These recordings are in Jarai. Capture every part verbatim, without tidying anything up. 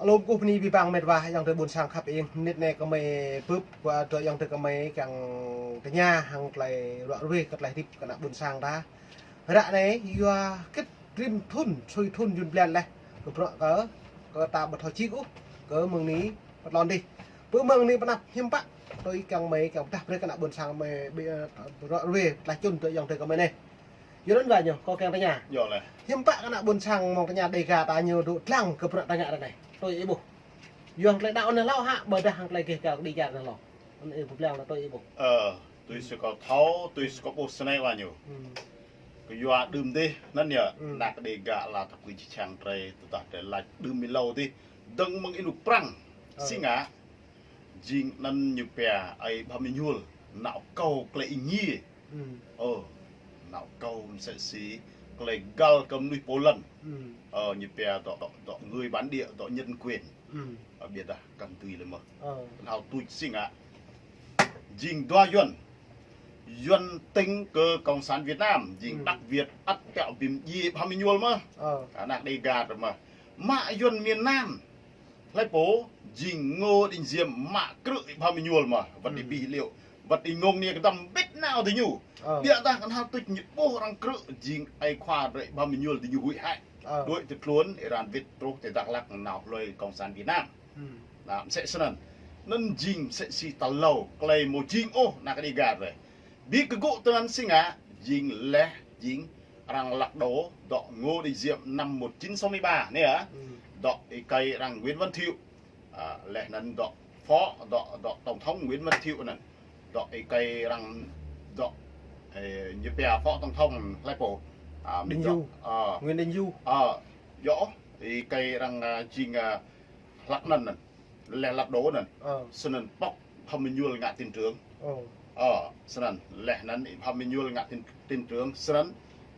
Alum kơ bơni abih bang met wa ayŏng adơi ƀuôn sang khăp ing, mơnit anai gơmơi bưp, wa dŏ ayŏng adơi gơmơi kiăng tơña hăng tơlơi ruă ruê kơ tơlơi hơdip kơ ană ƀuôn sang ta. Ră anai yua kĭt rĭm thŭn, sui thŭn jun blan laih, kơ bruă kơ, kơ ta ƀu thâo jing ôh, kơ mơ̆ng anai pơtlon dih. Pơ mơ̆ng anai pơ anăp hiư̆m pă, tui kiăng gơmơi, kiăng pơdah brơi kơ ană ƀuôn sang gơmơi, ƀu, ơ, ruă ruê, tơlơi čun dŏ ayŏng adơi gơmơi anai. Yua anŭn wa ñu, kâo kiăng tơña. Yơh lĕ. Hiư̆m pă kơ ană ƀuôn sang mơ̆ng tơña Dega ta ñu dŏ dlăng kơ bruă ta ngă ră anai. Tui ih ƀuh. Yua hăng tơlơi đaŏ anai hlâo hă, ƀôdah hăng tơlơi gêh gao kơ Dega anai hlâo. Anŭn ih ƀuh blang anŭn tui ih ƀuh. Ơ, tui si kâo thâo, tui si kâo ƀuh snei wa ñu. Hmm. Kơ yua đưm dih, anŭn yơh, hmm, ană Dega ala tăp kơ či čang drơi, tơdah drơi lač đưm ih hlâo dih, dơ̆ng mơ̆ng ih nŭk prăng. Ơ. Si ngă, jing anŭn ñu pia ai bham ih ñuôl, nao kâo klei ih ñi. Hmm. Ơ, nao kâo mơsĕ si, klei găl kơ mơnuih pô lăn. Hmm. Ơ, ñu pia dŏ, dŏ, dŏ người bản địa, dŏ nhân quyền. Hmm. Ơ, ƀiădah kăn tui lĕ mơ̆. Ơ. Nao tuč si ngă. Jing dua Yuăn. Yuăn tĭng kơ Cộng sản Việt Nam, jing, hmm, Bắc Việt ăt kiăng bim djai bham ih ñuôl mơ̆. Ơ. Ană Dega ră mơ̆. Mă Yuăn miền Nam. Hlơi pô, jing Ngô Đình Diệm mă krư̆ ih bham ih ñuôl mơ̆, wơ̆t ih, hmm, ƀuh liu, wơ̆t ih ngŏng anai kơdăm ƀĭt nao tơ ñu. Ơ. Ƀiădah kăn hal tuč ñu ƀuh arăng krư̆ jing ai khua drơi ih bham ih ñuôl tơ ñu huĭ hă. Ơ. Đuaĭ tơ tluôn, ih ran wĭt truh tơ Dak Lak nao hlơi Cộng sản Việt Nam. Hmm. Anŭn mơsĕ snăn. Anŭn jing mơsĕ si ta hlâo, klei mơ̆ jing ôh ană Dega drơi. Ƀu kơ gŭ tơ anŭn si ngă, jing laih, jing arăng lật đổ, dŏ Ngô Đình Diệm năm một chín sáu mươi ba anai yơh. Hmm. Dŏ ih kơi arăng Nguyễn Văn Thiệu. À, laih anŭn dŏ phó, dŏ, dŏ Tổng thống Nguyễn Văn Thiệu anŭn. Dŏ ih kơi arăng, dŏ, ơ, ñu pia phó Tổng thống hlơi pô. À, Đình dŏ, Du. Ờ. Nguyễn Đình Du. Ờ, dŏ, ih kơi arăng, à, jing, à, lật anŭn anŭn. Laih lật đổ anŭn. Ơ. Snăn pŏk bham ih ñuôl ngă tỉnh trưởng. Ơ. Ơ, snăn laih anŭn ih bham ih ñuôl ngă tỉnh, tỉnh trưởng, snăn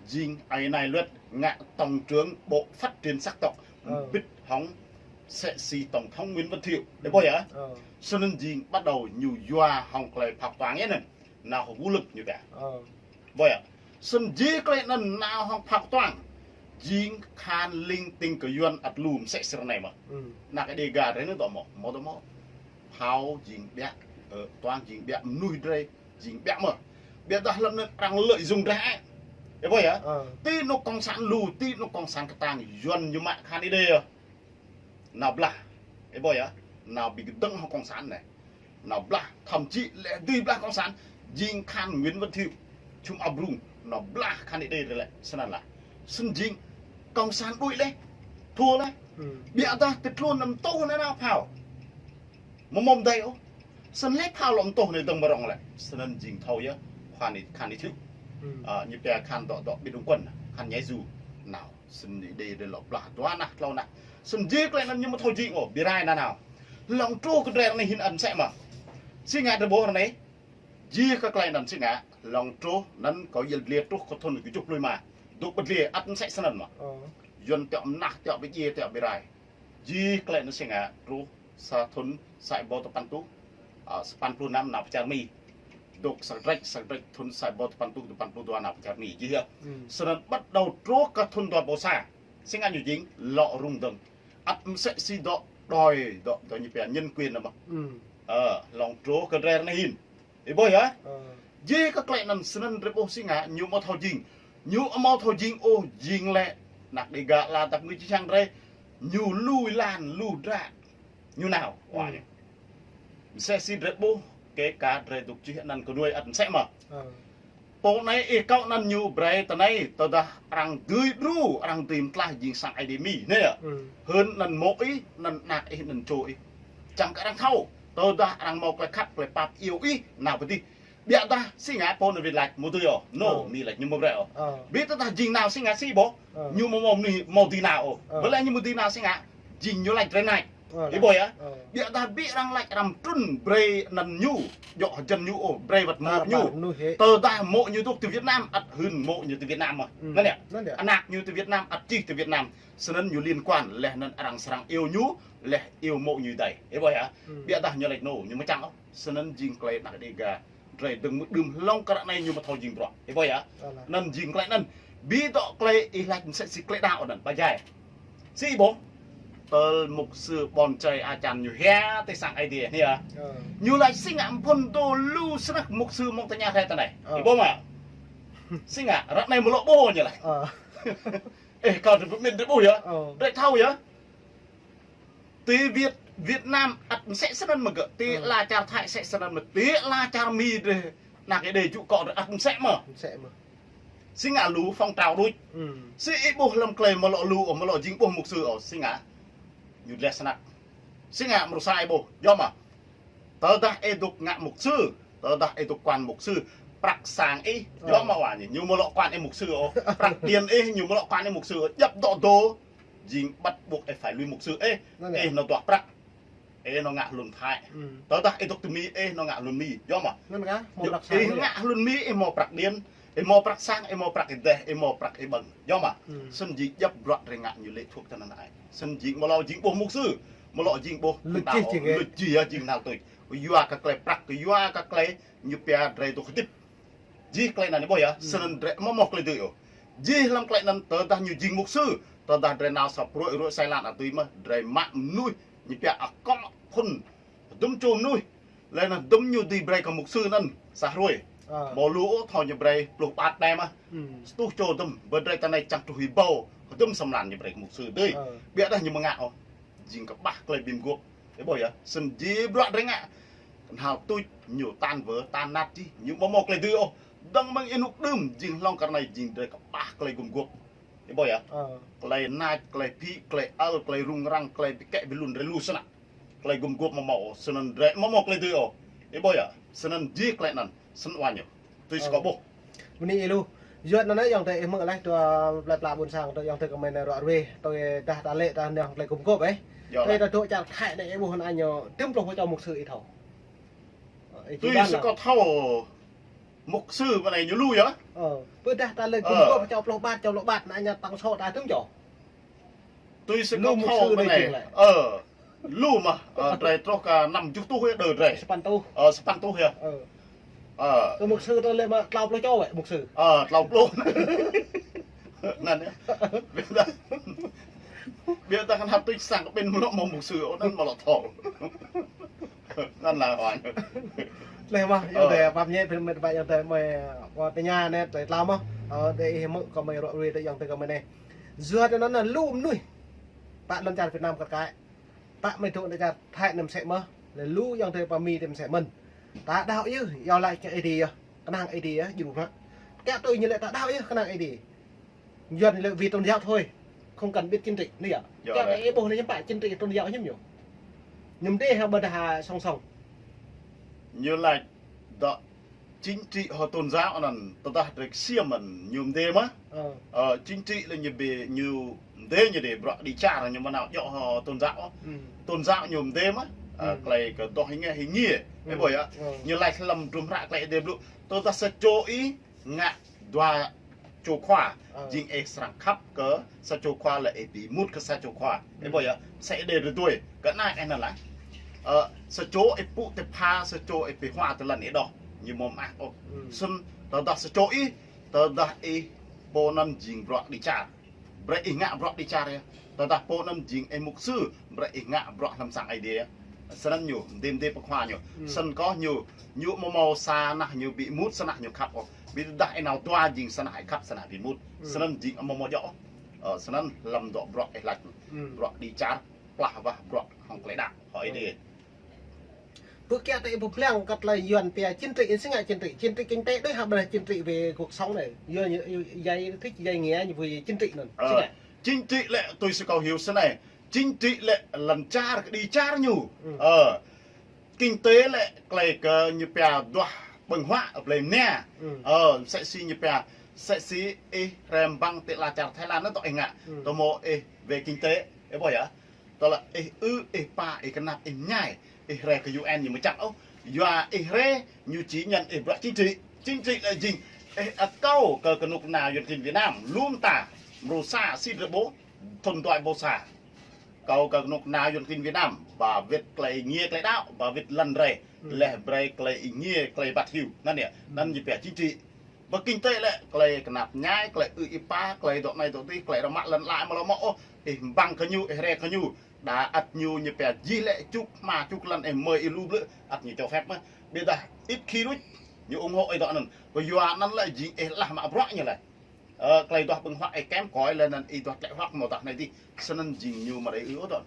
jing ai nai luật ngă tổng trưởng bộ phát triển sắc tộc. Ơ. Ƀĭt hŏng mơsĕ si Tổng thống Nguyễn Văn Thiệu. Ih ƀuh yơh? Ơ. Snăn jing bắt đầu ñu yua hŏng klei phao ktuang yơh anŭn. Nao hŏng vũ lực ñu pia. Ơ. Ƀuh yơh. Snăn jih klei anŭn nao hŏng phao ktuang. Jing khan ling tĭng kơ Yuăn ăt lu mơsĕ si ră anai mơ̆. Hmm. Ană Dega drơi anŭn dŏ mơ̆, mơ̆ dŏ mơ̆. Phao jing ƀiă, ơ, ktuang jing ƀiă, mơnuih drơi jing ƀiă mơ̆. Ƀiădah lăm anŭn arăng lợi dụng drơi hă. Ih ƀuh yơh? Ơ. Ti anŭn cộng sản lu, ti anŭn cộng sản kơtang, Yuăn ñu mă khan ih đơi yơh. Nao blah. Ih ƀuh yơh? Nao ƀu kơdơ̆ng hŏng cộng sản anai. Nao blah, thậm chí lĕ dưi blah cộng sản, jing khan Nguyễn Văn Thiệu, Čum Ao Brung, nao blah khan ih đơi lĕ, snăn lah. Snăn jing, cộng sản đuaĭ laih, thua laih. Hmm. Ƀiădah tơ tluôn anŭn tuh anai nao phao. Mơ̆ mơ̆ mơdai ôh. Snăn laih phao lŏ tuh anai dơ̆ng mơ̆ rŏng lĕ. Snăn jing thâo yơh, khan ih, khan ih Thiệu. Hmm. À, ñu pia khan dŏ, dŏ biệt động quân, khan nhảy dù, nao. Snăn ih đơi drơi lŏ blah dua nah, tlâo nah. Snăn jih klei anŭn ñu mơ̆ thâo jing ôh, ƀu rai nanao. Lŏng truh kơ drơi ră anai hĭn ăt mơsĕ mơ̆. Si ngă drơi ƀuh ră anai. Jih kơ klei anŭn si ngă, lŏng truh anŭn kâo yăl dliê truh kơ thŭn kơjuh pluh êma. Dŏ ƀơi dliê ăt mơsĕ snăn mơ̆. Ơ. Yuăn tiŏ mơnah, tiŏ ƀu djai, tiŏ ƀu rai. Jih klei anŭn si ngă, truh sa thŭn sa êbâo dua păn êtuh, à, sapăn pluh năm nao pơ čar Mi. Dŏ sa drĕč, sa drĕč thŭn sa êbâo dua păn êtuh, dua păn pluh dua nao pơ čar Mi. Jih yơh. Hmm. Snăn bắt đầu truh kơ thŭn dua êbâo sa. Si ngă ñu jing, lŏ rŭng dơ̆ng. Ăt mơsĕ si dŏ đòi, dŏ, dŏ ñu pia nhân quyền anŭn mơ̆. Hmm. Ơ, lŏng truh kơ drơi ră anai hĭn. Ih ƀuh yơh? Ơ. Jih kơ klei anŭn snăn drơi ƀuh si ngă, ñu mơ̆ thâo jing. Ñu mơ̆ thâo jing ôh, jing lĕ. Ană Dega ala tăp kơ či čang drơi. Ñu lui lan, lui dră. Ñu nao. Wa, hmm, ñu. Mơsĕ si drơi ƀuh, kơ ka drơi dŏ čih anăn kơ nuai ăt mơsĕ mơ̆. Ơ. Pô anai ih kâo anăn ñu brơi tơ anai, tơdah arăng dưi đru, arăng dưi mơtlaih jing sang Aê Diê Mi, anai yơh. Hmm. Hơ̆n anăn mô̆ ih, anăn ană ih, anăn čô ih. Čang kơ arăng thâo, tơdah arăng hmâo klei khăp, klei pap iâu ih, nao pơ dih. Ƀiădah si ngă pô anŭn wĭt lač mơ̆ dưi ôh. Nô, ơ, Mi lač ñu mơ̆ brơi ôh. Ơ. Ƀiădah jing nao si ngă si ƀuh. Ơ. Ñu mơ̆ mơ̆ mơnuih mơ̆ dưi nao ôh. Ơ. Ƀơi lĕ ñu mơ̆ dưi nao si ngă. Jing ñu lač drơi nač. Ơ, ih ƀuh yơh. Ơ. Ƀiădah ƀu arăng lač arăng trŭn brơi anăn ñu. Djŏ hơjăn ñu ôh, brơi wơ̆t mô̆ ñu. Tơdah mô̆ ñu dŏ tơ Việt Nam, ăt hưn mô̆ ñu tơ Việt Nam mơ̆. Hmm. Anăn yơh. Anăn yơh. Ană ñu tơ Việt Nam, ăt čih tơ Việt Nam. Snăn ñu liên quan, laih anăn arăng srăng iâu ñu, laih iâu mô̆ ñu đơi. Ih ƀuh yơh. Hmm. Ƀiădah ñu lač nô, ñu mơčang ôh. Snăn jing klei ană Dega. Drơi dơ̆ng mơ̆ đưm hlŏng kơ ră anai ñu mơ̆ thâo jing bruă. Ih ƀuh yơh. Anăn jing klei anăn. Ƀu dŏ klei ih lač mơsĕ si klei đaŏ anăn. Ba jai. Si ih ƀuh. Ơ, mục sư ƀôn čai a čan ñu hia tơ sang Aê Diê anai. Ơ. Ñu laĭ si ngă phŭn dŏ lu snăk mục sư mơ̆ng tơña hrơi tơ anai. Ơ. Ih ƀuh mơ̆? Si ngă, ră anai mơ̆ lŏ ƀuh ñu laĭ. Ơ. Ơ, kâo tơ pơmĭn tơ ƀuh yơh. Ơ. Drơi thâo yơh. Tơ Việt, Việt Nam ăt mơsĕ snăn mơ̆ gơ̆. Tơ, ơ, ala čar Thái mơsĕ snăn mơ̆. Tơ ala čar Mi drơi. Nă kơ đe jŭ kơ drơi ăt mơsĕ mơ̆. Mơsĕ mơ̆. Si ngă lu phong trào đuč. Ơ. Si ih ƀuh lăm klei mơ̆ lŏ lu, mơ̆ lŏ jing ƀuh mục sư ôh, si ngă. Ñu dleh snăk. Si ngă mrô sa ih ƀuh, yơh mơ̆. Tơdah ih dŏ ngă mục sư, tơdah ih dŏ quan mục sư, prăk sang ih, yơh mơ̆ wa ñu, ñu mơ̆ lŏ quan ih mục sư ôh. Prăk điện ih, ñu mơ̆ lŏ quan ih mục sư ôh. Djăp dŏ dŏ, jing bắt buộc ih phải lui mục sư ih, ih nao duah prăk. Ih nao ngă hlŭn Thái. Ơ. Tơdah ih dŏ tơ Mi, ih nao ngă hlŭn Mi, yơh mơ̆. Ih ngă hlŭn Mi, ih mâo prăk điện, ih mâo prăk sang, ih mâo prăk ih deh, ih mâo prăk ih ƀơ̆ng. Yơh mơ̆. Ơ. Snăn jing djăp bruă drơi ngă ñu lĕ thuốc tơ anăn ai. Snăn jing mơ̆ lŏ jing ƀuh mục sư, mơ̆ lŏ jing ƀuh luč jih, jing hnal tuč. Yua kơ klei prăk, yua kơ klei ñu pia drơi dŏ hơdip. Jih klei anăn ih ƀuh yơh, snăn drơi mơ̆ mâo klei dưi ôh. Jih lăm klei anăn tơdah ñu jing mục sư, tơdah drơi nao sa pruă ruă sai lăn atui mơ̆, drơi mă mơnuih, ñu pia akŏ phŭn, hơdôm čô mơnuih. Lĕ anăn dŭm ñu dưi brơi kơ mục sư anăn, sa hruê. Ơ. Mâo lu ôh thâo ñu brơi pluh ƀat đe mơ̆. Ơ. Sa rơtuh čô dŭm, ƀơi drơi tơ anai čang truh hibâo, hơdôm sa mlan ñu brơi kơ mục sư dưi. Ơ. Biă dah ñu mơ̆ ngă ôh. Jing kơƀah klei bi mguôp. Ih ƀuh yơh, snăn jih bruă drơi ngă. Hnal tuč ñu tan vơ, tan năt jih, ñu mơ̆ mâo klei dưi ôh. Dơ̆ng mơ̆ng ih nuk đưm, jing hlŏng kơ anai jing drơi kơƀah klei gum guôp. Ih ƀuh yơh. Ơ. Klei nač, klei phĭ, klei ăl, klei rŭng răng, klei bi kĕ bi lŭn drơi lu snăk. Klei gum guôp mơ̆ mâo, snăn drơi mơ̆ mâo klei dưi ôh. Ih ƀuh yơh, snăn jih klei anăn, snăn wa ñu. Tui si kâo ƀuh. Bơni ih lu. Yua anăn yơh ayŏng adơi ih hmư̆ laih tơ plei pla ƀuôn sang tơ ayŏng adơi kơ mơi anai ruă ruê. Tơdah ta lĕ ta nao klei gum guôp ih. Yơh. Tơ ta dŏ čar Thái anai ih ƀuh anăn ñu tơm pluh pơ čô mục sư ih thâo. Ơ, ih tui si kâo thâo mục sư mơ̆ anai ñu lu yơh. Ơ, tơdah ta lĕ gum guôp čô pluh ƀat, čô pluh ƀat anăn ñu tăng số ta tơm čô. Tui si kâo thâo mơ̆ anai. Ơ, lu mơ̆, ơ, drơi truh kơ năm tuh yơh đơ drơi. Sa păn tuh. Ơ, sa păn tuh yơh. Ơ. Ơ. Kơ mục sư tơ lĕ mơ̆ tlâo pluh čô wĕ, mục sư. Ơ, tlâo pluh. Anăn yơh. Biă dah, biă dah kơ hăp tuč sang kơ ƀing mơ̆ lŏ mâo mục sư, ơ, anăn mơ̆ lŏ thâo. Anăn lah wa ñu. Lĕ mơ̆, ayŏng adơi, pap ñĕ, pơmĭn ƀă ayŏng adơi, mơi, wa tơña anai, drơi tlâo mơ̆. Ơ, drơi ih hmư̆ kơ mơi ruă ruê tơ ayŏng adơi kơ mơi anai. Yua tơ anăn lu mơnuih. Pă lŏn čar Việt Nam kăt kai. Pă mơi dŏ lŏn čar Thái anăn mơsĕ mơ̆. Lĕ lu ayŏng adơi pơ Mi tơ mơsĕ mơ̆n. Ta đaŏ yơh, yua laĭ kơ Aê Diê yơh. Kơnang Aê Diê yơh, jru hră. Kiăng tui ñu lĕ ta đaŏ yơh, kơnang Aê Diê. Yuan lĕ vì tôn giáo thôi. Không cần biết chính trị, anai yơh. Kiăng tơ ih ƀuh anai ñu pă chính trị tôn giáo hiư̆m ñu. Ñu mdê hă ƀôdah song song. Ñu laĭ dŏ chính trị hŏ tôn giáo anăn, tơdah drơi ksiêm anăn ñu mdê mơ̆. Ơ. Ơ, chính trị lĕ ñu bi, ñu mdê ñu dê bruă đĭ čar ñu mơ̆ nao djŏ hŏ tôn giáo. Tôn giáo ñu mdê mơ̆. Ơ, klei kơ dŏ hing nge hing nge. Ih ƀuh yơh. Ơ. Ñu laĭ hlăm hdruôm hră klei Aê Diê blŭ. Tơdah sa čô ih ngă dua čô khua. Ơ. Jing ih srăng khăp kơ sa čô khua lĕ ih bi mŭt kơ sa čô khua. Ih ƀuh yơh, sa Aê Diê rơdui. Kơ anai ih anăn lah. Ơ, sa čô ih pŭ tơ pha, sa čô ih pơhua tơ lăn ih đŏh. Ñu mơ̆ mơak ôh. Snăn tơdah sa čô ih, tơdah ih pô anăn jing bruă đĭ čar. Brơi ih ngă bruă đĭ čar yơh. Tơdah pô anăn jing ih mục sư, brơi ih ngă bruă hlăm sang Aê Diê yơh. Snăn ñu, mdê mdê pơkhua ñu. Snăn kơ ñu, ñu mơ̆ mâo sa nah ñu bi mŭt, sa nah ñu khăp ôh. Bi tơdah ih nao dua jing sa nah ih khăp, sa nah bi mŭt. Snăn jing mơ̆ mâo djŏ. Ơ, snăn hlăm dŏ bruă ih lač. Bruă đĭ čar, plah wah bruă hŏng klei đaŏ. Hŏ Aê Diê. Pơ kiăng tơ ih pơblang kơ tơlơi Yuan pia chính trị, ih si ngă chính trị, chính trị kinh tế đôč hă ƀôdah chính trị về cuộc sống anai. Yua, yua, yua, djai thĭč djai ngia ñu pui chính trị anăn. Ơ, chính trị lĕ tui si kâo hyu snei. Chính trị lĕ lŏn čar kơ đĭ čar ñu. Ơ, kinh tế lĕ klei kơ ñu pia duah ƀơ̆ng huă blei mnia. Ơ, msĕ si ñu pia, msĕ si ih hrăm ƀăng tơ ala čar Thái Lan anăn tơ ih ngă. Tơ mâo ih về kinh tế, ih ƀuh yơh. Tơlơi ih ư, ih pă, ih kơnăp, ih mơñai, ih rai kơ U N ñu mơčăt ôh. Yua ih rai ñu či ñăn ih bruă chính trị. Chính trị lĕ jing ih akâo kơ kơnuk kơna Yuan klin Việt Nam, lŏm ta, mrô sa, si drơi ƀuh, thŭn dua ƀuh sa. Akâo kơ kơnuk kơna Yuan klin Việt Nam, ba wĭt klei ngia klei đaŏ, ba wĭt lăn rai, leh brơi klei ih ngia klei bat hiu. Anăn yơh, anăn ñu pia chính trị. Ba kinh tế lĕ, klei kơnăp mơñai, klei ư ih pă, klei dŏ anai dŏ adih, klei rơmă lăn lai mơ̆ lŏ mâo ôh, ih ƀăng kơ ñu, ih rai kơ ñu. Đa ăt ñu ñu pia jih lĕ čuk hma čuk lăn ih mơi ih lu blư̆, ăt ñu cho phép mơh. Ƀiădah ít khi đôč ñu ủng hộ ih dŏ anŭn. Kơ yua anŭn lĕ jing ih lah mă bruă ñu lĕ. Ơ, tơlơi duah ƀơ̆ng huă ih kĕm koi lĕ anŭn ih duah tlĕ huă mơ̆ tah anai dih. Snăn jing ñu mă đei ư ôh dŏ.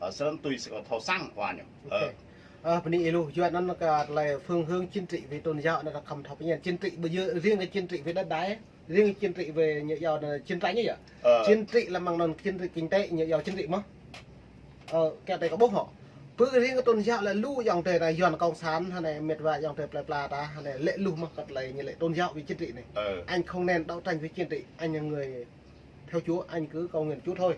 Ơ, snăn tui si kâo thâo săng wa ñu. Ơ. Ơ, bơni ih lu, yua anŭn kơ tơlơi phương hướng chính trị về tôn giáo anŭn kâo khŏm thâo pơñen chính trị bây giờ riêng cái chính trị về đất đai. Riêng chính trị về ñu yua anŭn chiến tranh yơh. Ờ. Chính trị là măng anŭn chính trị kinh tế ñu yua chính trị mơh. Ờ, kơ tơlơi kâo ƀuh hŏ. Pơ riêng cái tôn giáo lĕ lu ayŏng adơi ta Yuan cộng sản hă anai, mĕt wa ayŏng adơi plơi pla ta hă anai, lĕ lu mơh kơ tơlơi ñu lĕ tôn giáo với chính trị anai. Ờ. Anh không nên đấu tranh với chính trị, anh là người theo Chúa, anh cứ cầu nguyện Chúa thôi.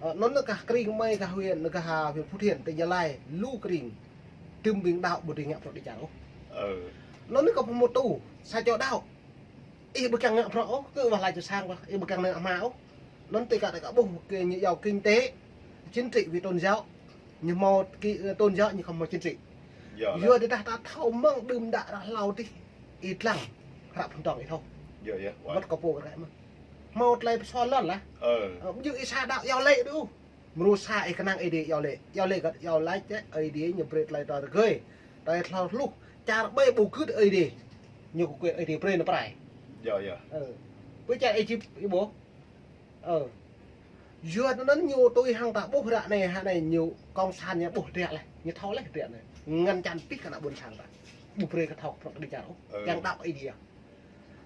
Ờ, anŭn kơ kring mơi kơ huyện, kơ huyện Phú Thiện, tỉnh Gia Lai, lu kring. Tơm ƀing đaŏ ƀu dưi ngă prŏng đi čar ôh. Ờ. Anŭn kơ pơmŭt tu, sa čô đaŏ. Ih ƀu kiăng ngă bruă ôh, kơ wah lač sang wah, ih ƀu kiăng ngă hma ôh. Anŭn tui kâo, tui kâo ƀuh kơ ñu yua kinh tế, chính trị vì tôn giáo. Ñu hmâo ki-, tôn giáo ñu khŏm hmâo chính trị. Yơh, yua dah ta thâo mơ̆ng đưm đă ră hlâo dih, ih lăng, hră phŭn tong ih thâo. Yơh, yơh, wơ̆t kâo pô ră mơ̆n. Hmâo tơlơi pơsual lŏn lah. Ờ. Ơ, ƀu djơ̆ ih sa đaŏ yua lĕ đu. Mrô sa ih kơnang Ơi Adai yua lĕ, yua lĕ găt yua lač, Ơi Adai ñu brơi tơlơi ta rơgơi. Tơlơi hlâo hluh, čar ƀai ƀu gưt Ơi Adai. Ñu kơ quyền Ơi Adai brơi nao prai. Yơh, yơh. Ơ. Ƀu čar Êjip, ih ƀuh. Ơ. Yua anŭn ñu tui hăng ta ƀuh ră anai, hă anai ñu cộng sản ñu ƀuh dră leh, ñu thâo leh dră anai. Ngăn chặn pih kơ ană ƀôn sang ta. Ƀu brơi kơ thâo prŏng đi čar ôh. Ơ. Kiăng đaŏ Ơi Adai.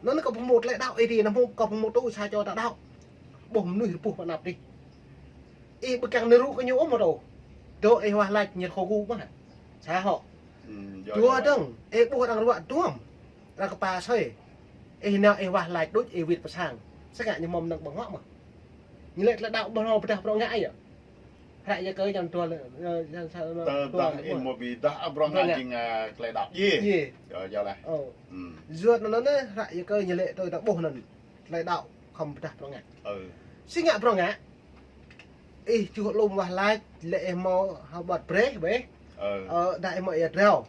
Anŭn kâo pơmŭt tơlơi đaŏ Ơi Adai, anŭn kâo pơmŭt tu sa čô ta đaŏ. Ƀuh mơnuih rơpuh pơ anăp dih. Ih ƀu kiăng nơ̆r kơ ñu ôh mơ̆ dŏ. Dŏ ih wah lač ñu rơkâo gu mơ̆. Sa hŏ. Ơ, yơh, dua yơh, dơ̆ng, ih ƀuh arăng ruă duăm. Arăng kơpa soi. Ih nao ih wah lač đôč ih wĭt pơ sang. Sĭt ngă ñu hmâo mơnơ̆ng ƀơ̆ng huă mơ̆. Ñu lĕ tơlơi đaŏ ƀu hmâo pơdah prŏng ngă yơh. Hră Yakơ črăn dua lĕ, ơ, črăn sa, ơ, tơdah ih mơ̆ ƀu dah prŏng ngă jing, ơ, tơlơi đaŏ djai. Djai. Yơh, yơh lah. Ơ. Ơ. Yua anŭn anai, hră Yakơ ñu lĕ tui ta ƀuh anŭn. Tơlơi đaŏ khŏm pơdah prŏng ngă. Ơ. Sĭt ngă prŏng ngă. Ih čuh lŏm wah lač, lĕ ih hmâo hơbăt brơi, ƀĕ. Ơ. Ơ, dah ih hmâo ia drao.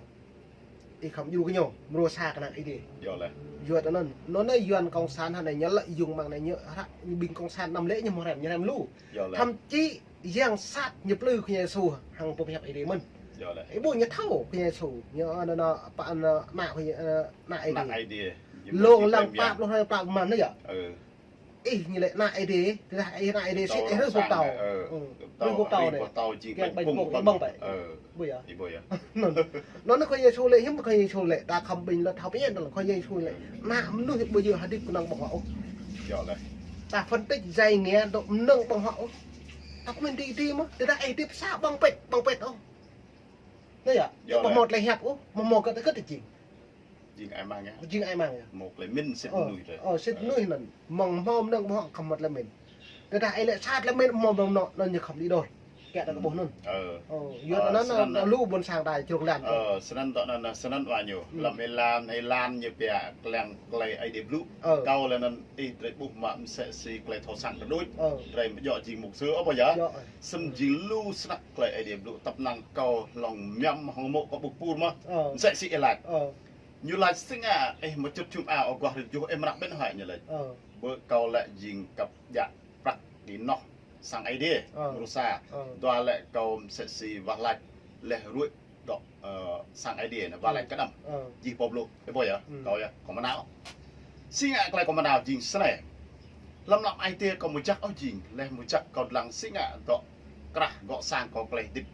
Ih khŏm djru kơ ñu, mrô sa kơnang Ơi Adai. Yơh lah. Yua anŭn, anŭn anai Yuan cộng sản hă anai ñu lĕ yŭng măng anai ñu hră, ƀing cộng sản năm lĕ ñu hmâo hrăm, ñu hrăm lu. Yơh lah. Thậm chí yang sat ñu plư Khua Yang Yêsu hăng pơhiăp Ơi Adai mơ̆n. Yơh lah. Ih ƀuh ñu thâo Khua Yang Yêsu, ñu, ơ, anŭn, anŭn, pă, anŭn, ană Khua Yang, ơ, ană Ơi Adai. Ană Ơi Adai. Lông lăng pă pluh hrơi pă mơ̆n anai yơh. Ơ. Ih ñu lĕ ană Ơi Adai, tơdah ih ană Ơi Adai sĭt ih rơ̆ pơtâo. Ơ. Ơ. Rơ̆ pơtâo anai. Pơtâo jing kiăng ƀañ pŭng ƀơ̆ng ƀơ̆ng ƀai. Ơ. Ƀu yơh. Ih ƀuh yơh. Anŭn, anŭn Khua Yang Yêsu lĕ hiư̆m Khua Yang Yêsu lĕ, ta khŏm ƀing lŏ thâo pơñen tơlơi Khua Yang Yêsu lĕ. Ană mơnuih ƀu djơ̆ hơdip kơnơ̆ng ƀơ̆ng huă ôh. Yơh lah. Ta phân tích djai nge dŏ mơnơ̆ng ƀơ̆ng huă ôh. Ta pơmĭn dih dih mơ̆, tơdah ih hơdip sa ƀơ̆ng pĕt, ƀơ̆ng pĕt ôh. Anai yơh, yơh ƀu hmâo tơlơi hiăp ôh, ƀu hmâo kơ tơkơt jing. Jing ai mang yơh. Jing ai mang yơh. Mơ̆ klei mĭn sĭt mơnuih tơlơi. Ơ, sĭt mơnuih anŭn. Mơ̆ng hmâo mơnơ̆ng ƀơ̆ng huă khŏm hmâo tơlơi mĭn. Tơdah ih lĕ sa tơlơi mĭn hmâo mơnơ̆ng anŭn, anŭn ñu khŏm đĭ đôč. Kiăng ta kơ ƀuh anŭn. Ơ. Ơ, yua anŭn lu ƀôn sang ta čruk lan. Ơ, snăn dŏ anŭn, snăn wa ñu. Lăm ih lan, ih lan ñu pia klei, klei Ơi Adai blŭ. Ơ. Kâo lĕ anŭn ih drơi ƀuh mă msĕ si klei thâo săng kơ đôč. Ơ. Drơi mơ̆ djŏ jing mục sư ôh ƀu yơh. Djŏ. Snăn jing lu snăk klei Ơi Adai blŭ tăp năng kâo hlŏng mơñam hŏng mô̆ kâo ƀuh pur mơ̆. Ơ. Msĕ si ih lač. Ơ. Ñu lač sĭt ngă, ih mơčŭt čum ao aguah rit juh, ih mră ƀĕn hơ̆ ñu lač. Ơ. Bơ kâo lĕ jing kăp djă prăk kơ noh sang Ơi Adai, ơ, mrô sa. Ơ. Dua lĕ kâo msĕ si wah lač leh ruĕ dŏ, ơ, sang Ơi Adai anai, wah lač kơđăm. Ơ. Jih pô blŭ, ih ƀuh yơh, kâo yơh, kâo mơnao. Sĭt ngă klei kâo mơnao jing snei. Lăm lăm Ơi Adai kâo mơjăk ôh jing, leh mơjăk kâo dlăng sĭt ngă dŏ krah gŏ sang kâo klei hơdip.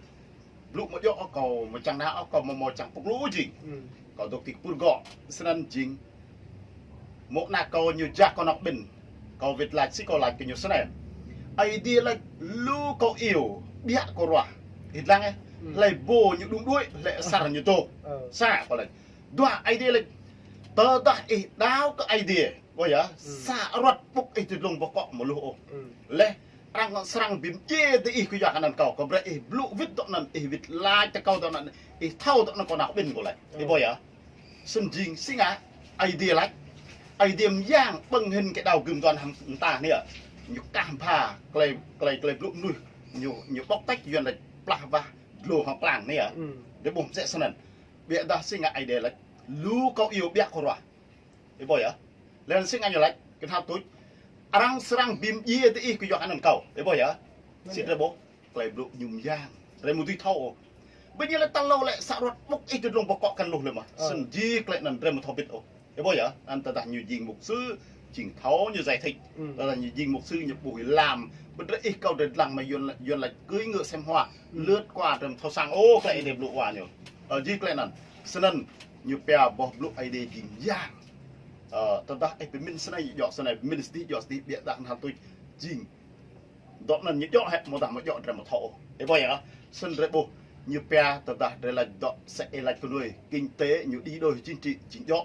Blŭ mơ̆ djŏ ôh kâo mơčang nao ôh kâo mơ̆ mơ̆ čang pơklu jing. Ơ. Kâo dŏ ti kơpur gŏ, snăn jing. Mô̆ ană kâo ñu jak kâo nao ƀĭn. Kâo wĭt lač sĭt kâo lač kơ ñu snei. Ơi Adai lač lu kâo iâu, ƀiă kâo ruah. Ih lăng ơ. Ơ. Hlơi ƀô̆ ñu đŭng đuaĭ, hlơi asar ñu dŏ. Ơ. Sa kâo lač. Dua Ơi Adai lač. Tơdah ih đaŏ kơ Ơi Adai. Ƀuh yơh, sa ruăt ƀŭk ih ti dlông boh kŏ mơ̆ luh ôh. Leh, arăng srăng bi mdjiê tơ ih kơ yua kơ anăn kâo, kâo brơi ih blŭ wĭt dŏ anăn, ih wĭt lač tơ kâo dŏ anăn, ih thâo dŏ anăn kâo nao ƀĭn kâo lač. Ih ƀuh yơh. Snăn jing sĭt ngă, Ơi Adai lač. Ơi Adai mơyang ƀơ̆ng hĭn kơ đao gưm dŏ anăn hăng mơta anai yơh. Ñu kah mbha, klei, klei, klei blŭ mơnuih. Ñu, ñu ƀŏk tĕč Yuan lač plah wah dlô hŏng klang anai yơh. Ih ƀuh msĕ snăn. Ƀiădah sĭt ngă Ơi Adai lač. Lu kâo iâu ƀiă kâo ruah. Ih ƀuh yơh. Leh anăn sĭt ngă ñu lač, kơ hăp tuč. Arăng srăng bi mdjiê tơ ih kơ yua kơ anăn kâo. Ih ƀuh yơh. Sĭt drơi ƀuh. Tơlơi blŭ ñu mơyang, drei mơ̆ dưi thâo ôh. Bơ ñu lĕ tơlơi lĕ sa ruăt ƀŭk ih tơdlông bơkŏ kăn luh lĕ mơ̆. Ơ. Snăn jih tơlơi anăn drei mơ̆ thâo bĭt ôh. Ih ƀuh yơh, anăn tơdah ñu jing mục sư, jing thâo ñu giải thích. Ừ. Tơdah ñu jing mục sư ñu ƀuh lam. Bơ drei ih kâo drei dlăng mă Yuăn lač, Yuăn lač cưỡi ngựa xem hoa. Ừ. Lướt qua drei mơ̆ thâo săng ôh tơlơi Ơi Adai blŭ wa ñu. Ơ, jih tơlơi anăn. Snăn ñu pia boh blŭ Ơi Adai jing mơyang. Ơ, tơdah ih pơmĭn snei djŏ snei, pơmĭn sdih djŏ sdih, ƀiădah hơnăl tuč jing dŏ anăn ñu djŏ hĕ, mơ̆ dah mơ̆ djŏ drei mơ̆ thâo ôh. Ih ƀuh yơh, snăn drei ƀuh ñu pia tơdah drei lač dŏ sĕ ih lač kơ nuih, kinh tế ñu đi đôi, chính trị jing djŏ.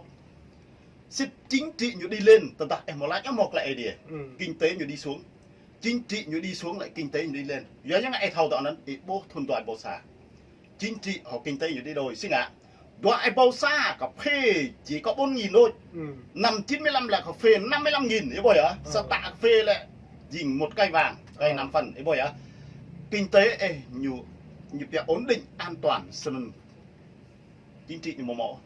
Sĭt chính trị ñu đi lên, tơdah ih mơ̆ lač ơ mơ̆ tơlơi Ơi Adai. Ừ. Kinh tế ñu đi xuống. Chính trị ñu đi xuống lĕ kinh tế ñu đi lên. Yua ñu ngă ih thâo dŏ anăn, ih ƀuh thŭn dua êbâo sa. Chính trị hŏ kinh tế ñu đi đôi, si ngă. Dua êbâo sa cà phê chỉ có bốn nghìn thôi. Ừ. Năm chín mươi lăm là cà phê năm mươi lăm nghìn, ih ƀuh yơh. Sa tă cà phê lĕ jing một cây vàng, cây năm phân, ih ƀuh yơh. Kinh tế ih ñu, ñu pia ổn định, an toàn, snăn chính trị ñu mơ̆ mơ̆.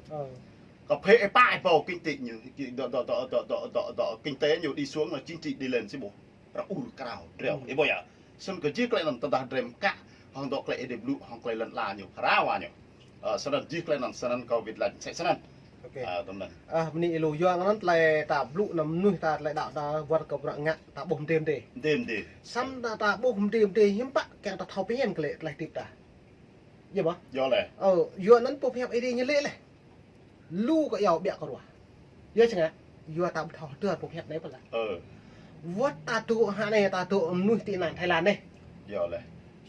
Cà phê ih pă êbâo kinh tế ñu, dŏ, dŏ, dŏ, kinh tế ñu đi xuống là chính trị đi lên si ƀuh. Ră ur krao, dreo. Ih ƀuh yơh. Snăn kơ jih tơlơi anăn tơdah drei mkă, hŏng dŏ tơlơi Ơi Adai blŭ, hŏng tơlơi lăn ala ñu, phara wa ñu. Ơ, snăn jih tơlơi anăn, snăn kâo wĭt lač msĕ snăn. Ok. Ơ, tơm anăn. Ơ, bơni ih lu yua anăn tơlơi ta blŭ anăn mơnuih ta tơlơi đăo ta wơr kơ bruă ngă ta ƀuh mdê mdê. Mdê mdê. Săm ta, ta ƀuh mdê mdê hiư̆m pă kiăng ta thâo pơhiăp kơ lĕ tơlơi tĭp ta. Yơh mơ̆? Yơh lĕ. Ơ, yua anăn pô pơhiăp Ơi Adai ñu lĕ lĕ. Lu kơ yua ƀiă kơ ruah. Yua si ngă, yua ta ƀu thâo tơlơi pô pơhiăp anei pơlă. Ơ. Wơ̆t ta dŏ hă anei, ta dŏ mơnuih tị nạn Thái Lan anei. Yơh lĕ.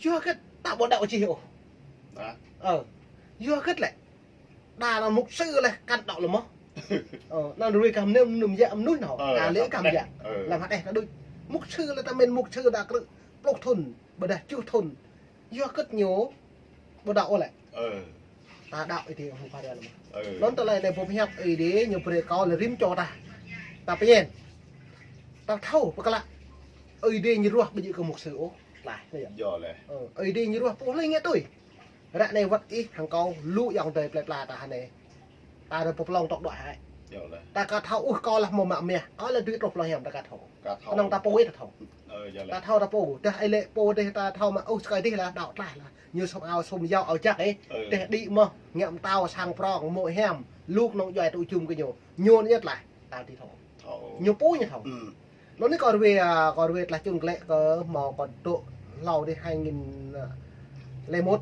Yua hơget ta ƀu đăo čih ôh. Ơ. Yua hơget lĕ. Đa anăn mục sư lĕ kăn đăo lĕ mơ̆. Ơ, anăn rui kăm nem num yă mơnuih nao. Ơ, ka lĕ kăm yă. Ơ. Lăm hơdeh ta đuč. Mục sư lĕ ta mĭn mục sư đa krư̆ pluh thŭn, ƀôdah čuh thŭn. Yua hơget ñu ƀu đăo ôh lĕ. Ơ. Ta đăo Ơi Adai hŏng phara lĕ mơ̆. Ơ. Anŭn tơlơi anei pô pơhiăp Ơi Adai ñu brơi kơ lĕ rĭm čô ta. Ta pơñen. Ta thâo pơkla. Ơi Adai ñu ruah ƀu djơ̆ kơ mục sư ôh. Tlaih, yơh. Yơh lĕ. Ơ, Ơi Adai ñu ruah pô hlơi ngă tui. Ră anei wơ̆t ih hăng kâo lu ayŏng adơi plei pla ta hơnai. Ta rơ̆ pơplông tŏk đuaĭ hă. Yơh lĕ. Ta ka thâo ôh kâo lĕ mơ̆ mă meh. Kâo lĕ dưi truh plơi hiam ta ka thâo. Ka thâo. Kơnơ̆ng ta pô ih ta thâo. Ơ, yơh lĕ. Ta thâo ta pô. Tơdah ai lĕ pô dih ta thâo mă ôh sơkai dih lĕ đăo tlaih lĕ. Ñu sum ao sum yao ao jak ih. Ơ. Tơdah đĭ mơ̆ ngă mơtao sang prong mơ̆ hiam. Lu kơnơ̆ng djuai tŭ jum kơ ñu. Ñu anŭn yơh tlaih. Ta dưi thâo. Thâo. Ñu pô ñu thâo. Ừ. Anŭn anai kâo rơwe, a, kâo rơwe tlaih čun glĕ kơ hmâo kâo dŏ hlâo dih hai nghìn lẻ một,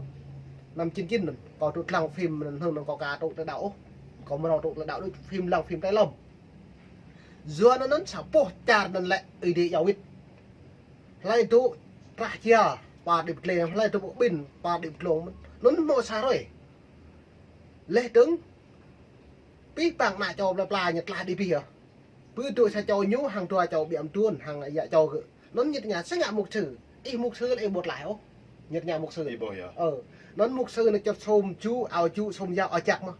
năm chín chín anŭn. Kâo dŏ dlăng phim anŭn, anŭn kâo ka dŏ tơlơi đăo ôh. Kâo mrâo dŏ tơlơi đăo đuč phim lăng phim Thái Lâm. Yua anŭn anŭn sa boh čar anŭn lĕ Ơi Adai iâu wĭt. Hlơi dŏ trah jia, pă đĭ pơdlê, hlơi dŏ pơƀin, pă đĭ pơdlông. Anŭn hmâo sa hrơi. Leh dơ̆ng, pih păng ană čô plei pla ñu tlaih đĭ pih yơh. Pơ dŏ sa čô ñu hăng dua čô ƀiă mơduôn hăng yă čô gơ̆. Anŭn ñu tơña, si ngă mục sư, ih mục sư lĕ ih ƀu tlaih ôh. Ñu tơña mục sư. Ih ƀuh yơh. Ơ, anŭn mục sư anai čŏt sum ju, ao ju, sum yao, ao jak mơ̆.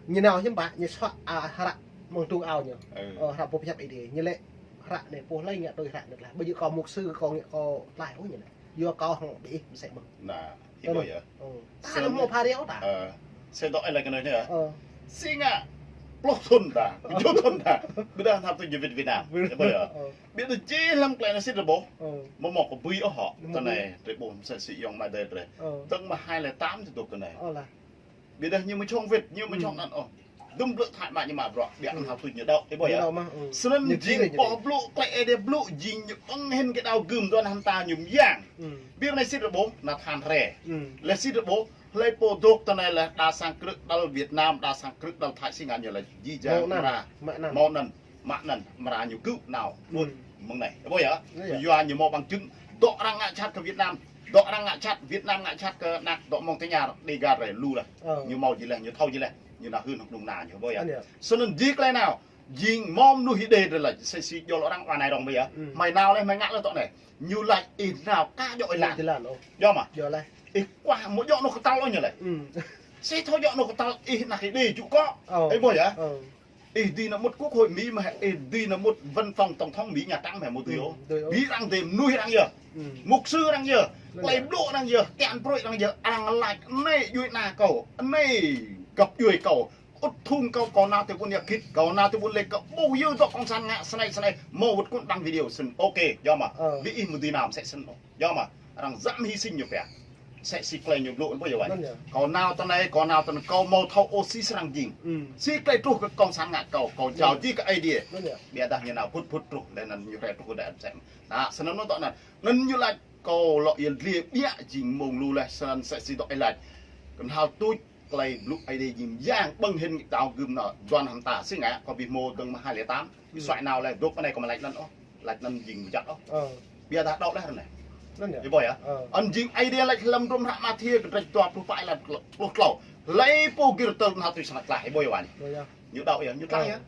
Ñu nao hiư̆m pă, ñu suă, a, hră mơ̆ng tŭng ao ñu. Ừ. Ơ, hră pô pơhiăp Ơi Adai. Ñu lĕ hră anai pô hlơi ngă tui hră anai tlaih. Ƀu djơ̆ kâo mục sư kâo ngă kâo tlaih ôh ñu lĕ. Yua kâo hăng ƀing ih mơsĕ mơ̆n. Nah, ih ƀuh yơh. Ơ. Ta anăm hmâo phara ôh ta. Ơ. Sĕ dŏ ih laĭ kơ anai yơh. Ơ. Si ngă pluh thŭn ta, kơjuh thŭn ta. Ƀiădah hơnăp tui ñu wĭt Việt Nam. Ih ƀuh yơh. Ơ. Ƀiădah jih lăm tơlơi anai sĭt rơboh. Ơ. Mơ̆ mơ̆ kơ ƀuh ôh hŏ. Mơ̆ tơnai, drei ƀuh mơsĕ si ayŏng amai adơi drei. Ơ. Tơ̆ng mơ̆ hai lẻ tám tơdŏ kơ anai. Ơ lah. Ƀiădah ñu mơ̆ čŏng wĭt, ñu mơ̆ čŏng anăn ôh. Dŭm blư̆ tơhač mă ñu mă bruă, ƀiă anăn hơnăp tui ñu đăo, ih ƀuh yơh. Ñu đăo mơ̆, ừ. Snăn ñu jing pô blŭ tơlơi Ơi Adai blŭ, jing ñu ƀơ̆ng hĭn kơ đao gưm dua anăn ta ñu mơyang. Ừ. Ƀiădah anai sĭt rơboh, anăn tơhan hrơi. Ừ. Leh sĭt rơboh, hlơi pô dŏ tơnai lĕ đa sang krư̆ đăl Việt Nam, đa sang krư̆ đăl Thái si ngă ñu lĕ jih jang mơ̆ anăn, mra. Mơ̆ anăn. Mă anăn, mă anăn, mra ñu gơ̆ nao. Ừ. Ƀuh, mơ̆ng anai. Ih ƀuh yơh. Ih ƀuh yơh. Yua ñu hmâo bằng chứng. Dŏ arăng ngă jhat kơ Việt Nam. Dŏ arăng ngă jhat, Việt Nam ngă jhat kơ ană dŏ Montagnard, Dega drei lu leh. Ơ. Ñu hmâo jih leh, ñu thâo jih leh. Ñu nao hưn hŏng kơnung kơna ñu, ih ƀuh yơh. Anai yơh. Snăn jih tơlơi nao. Jing mơ̆ mơnuih Ơi Adai drei lač, sĕ si djŏ lŏ arăng wa anai rŏng ƀiă yơh. Ừ. Mai nao leh, mai ngă leh dŏ anai. Ñu lač ih nao ka djŏ ih lăn. Ih lăn ôh. Yơh mơ̆. Yơh leh. Ih kuah mơ̆ djŏ anôk kơtăl ôh ñu leh. Ừ. Sĕ thâo djŏ anôk kơtăl ih ană Ơi Adai jŭ kơ. Ơ. Ih ƀuh yơh. Ơ. Ih dưi nao mŭt Quốc hội Mỹ mơ̆ hă, ih dưi nao mŭt văn phòng tổng thống Mỹ, Nhà Trắng mơ̆ hă, mơ̆ dưi ôh. Ƀiădah arăng dêh mơnuih arăng yơh. Mục sư arăng yơh. Tơlơi blŭ arăng yơh. Kiăng pruih arăng yơh. Arăng lač anai djuai ană kâo. Anai găp djuai kâo. Ŭt thŭng kâo, kâo nao tui ƀuôn Yă Khit. Kâo nao tui ƀuôn Lek, kâo ƀuh yơh dŏ cộng sản ngă snei snei. Hmâo wơ̆t kơ đăng video snăn. Ok, yơh mơ̆. Ƀiădah ih mơ̆ dưi nao mơsĕ snăn ôh. Yơh mơ̆. Arăng djăm hi sĭn ñu pĕ. Sĕ si klei ñu blŭ ƀu yơh wă. Anŭn yơh. Kâo nao tơ anai, kâo nao tơ anŭn, kâo mâo thâo ôh si srăng jing. Si klei truh kơ kông sản ngă kâo, kâo jao ji kơ Aê Diê. Anŭn yơh. Biă dah ñu nao phŭt phŭt truh, lĕ anŭn ñu rai truh kơ đe sem. Nă, snăn anŭn tŏ anŭn. Anŭn ñu laĭ kâo lŏ yơh dliê biă jing mông lu laih, snăn sĕ si dŏ ih laĭ. Kơnhal tuč klei blŭ Aê Diê jing yang ƀơ̆ng hĭn đao gưm nă, Yuan hăm ta si ngă, kâo ƀu hmâo dơ̆ng mơ̆ng hai lĕ tám. Suaih nao lĕ dŏ pơ anai kâo mă laĭ anŭn ôh. Laĭ anŭn jing mơjăt ôh. Biă dah đŏk laih anai. Anŭn yơh. Ih ƀuh yơh. Anŭn jing Aê Diê laĭ hlăm hrŏm hră Mathiơ kơdrĕč dua pluh pă laĭ pluh klâo. Hlei pô gir tơl hơtai snăk tlaih, ih ƀuh yơh wă anai. Ih ƀuh yơh. Ñu đŏk yơh, ñu tlaih yơh.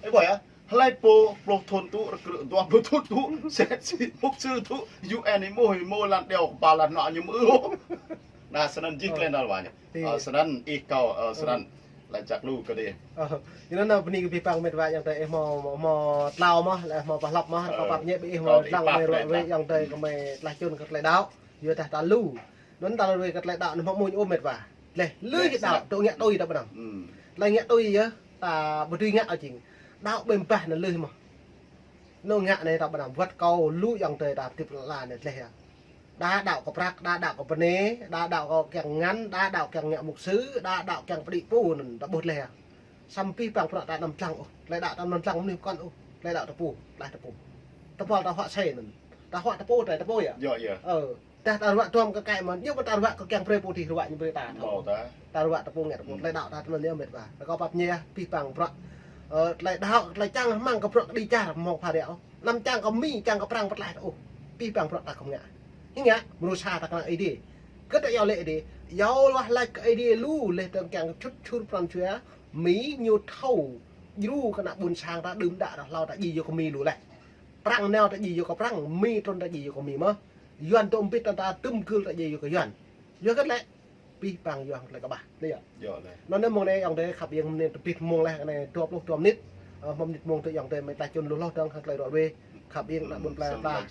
Ih ƀuh yơh. Hlei pô pluh thŭn tŭ, rơkrư̆ dua pluh thŭn tŭ, sĕ si mục sư tŭ, U N ih ƀuh, ih ƀuh lăn điâo kơpal lăn nŏ ñu mơ̆ ôh. Nă, snăn jing klei năl wă anai. Ơ, snăn ih kâo, ơ, snăn. Laĭ jak lu kơ dih. Ơ, yua anŭn bơni kơ abih bang met wa ayŏng adơi ih hmâo, hmâo tlao mơ̆, lĕ hmâo pơhlăp mơ̆, kâo pap ñĕ ƀing ih hmâo lăng mơi ruă wĕ ayŏng adơi kơ mơi tlaih čun kơ tơlơi đaŏ. Yua dah ta lu. Anŭn ta lu wĕ kơ tơlơi đaŏ anŭn hmâo mơ̆n ôh met wa. Lĕ lui kơ đaŏ, tŭ ngă tui ta ƀu anăm. Tơlơi ngă tui yơh, ta ƀu dưi ngă ôh jing. Đaŏ ƀem bah anŭn lui mơ̆. Anŭn ngă anai ta ƀu anăm wăt kâo lu ayŏng adơi ta tip la anai tlaih yơh. Đa đaŏ kơ prăk, đa đaŏ kơ bơnai, đa đaŏ kơ kiăng ngăn, đa đaŏ kiăng ngă mục sư, đa đaŏ kiăng pơđĭ pô anŭn, ta ƀuh tlaih yơh. Samơ̆ abih bang bruă ta anăm lăng ôh, tơlơi đaŏ ta anăm lăng mơnuih kŏn ôh, tơlơi đaŏ ta pô, tlaih ta pô. Tơpul ta huă sĕ anŭn. Ta huă ta pô, tlaih ta pô yơh. Yơh, yơh. Ơ, dah ta ruă tuăm kơ kai mơ̆n, yua mơ̆n ta ruă kơ kiăng brơi pô tih ruă ñu brơi ta. Ƀu ta. Ta ruă ta pô ngă ta pô, tơlơi đaŏ ta tơ anŭn yơh met wa. Rơkâo pap ñĕ abih bang bruă. Ơ, tơlơi đaŏ, tơlơi čang hmăng kơ bruă kơđi čar hmâo pha ră ôh. Anăm čang kơ Mi, čang kơ Prăng pơtlaih ta ôh. Abih bang bruă ta khŏm ngă. Hĭ ngă, mrô sa ta kơnang Aê Diê. Kơ ta iâu laĭ Aê Diê. Iâu laĭ laĭ kơ Aê Diê lu, laih dơ̆ng kiăng čŭt čur pran jua, Mi ñu thâo. Djru kơ ană ƀuôn sang ta đưm đă ră hlâo ta djai yua kơ Mi lu laih. Prăng nao ta djai yua kơ Prăng, Mi trŭn ta djai yua kơ Mi mơ̆. Yuan tŭ mbĭt ta, ta tŭm gưl ta djai yua kơ Yuan. Yua kơ lĕ abih bang yua hăng tơlơi kơƀah. Anai yơh. Anŭn anai mông anai ayŏng adơi khăp iêng mơnit tơbit mông laih anai dua pluh dua mơnit. Ơ, hmâo mơnit mông tơ ayŏng adơi mơi tlaih čun lu hloh dơ̆ng hăng tơlơi ruă wĕ. Khăp iêng ană ƀuôn plei ta.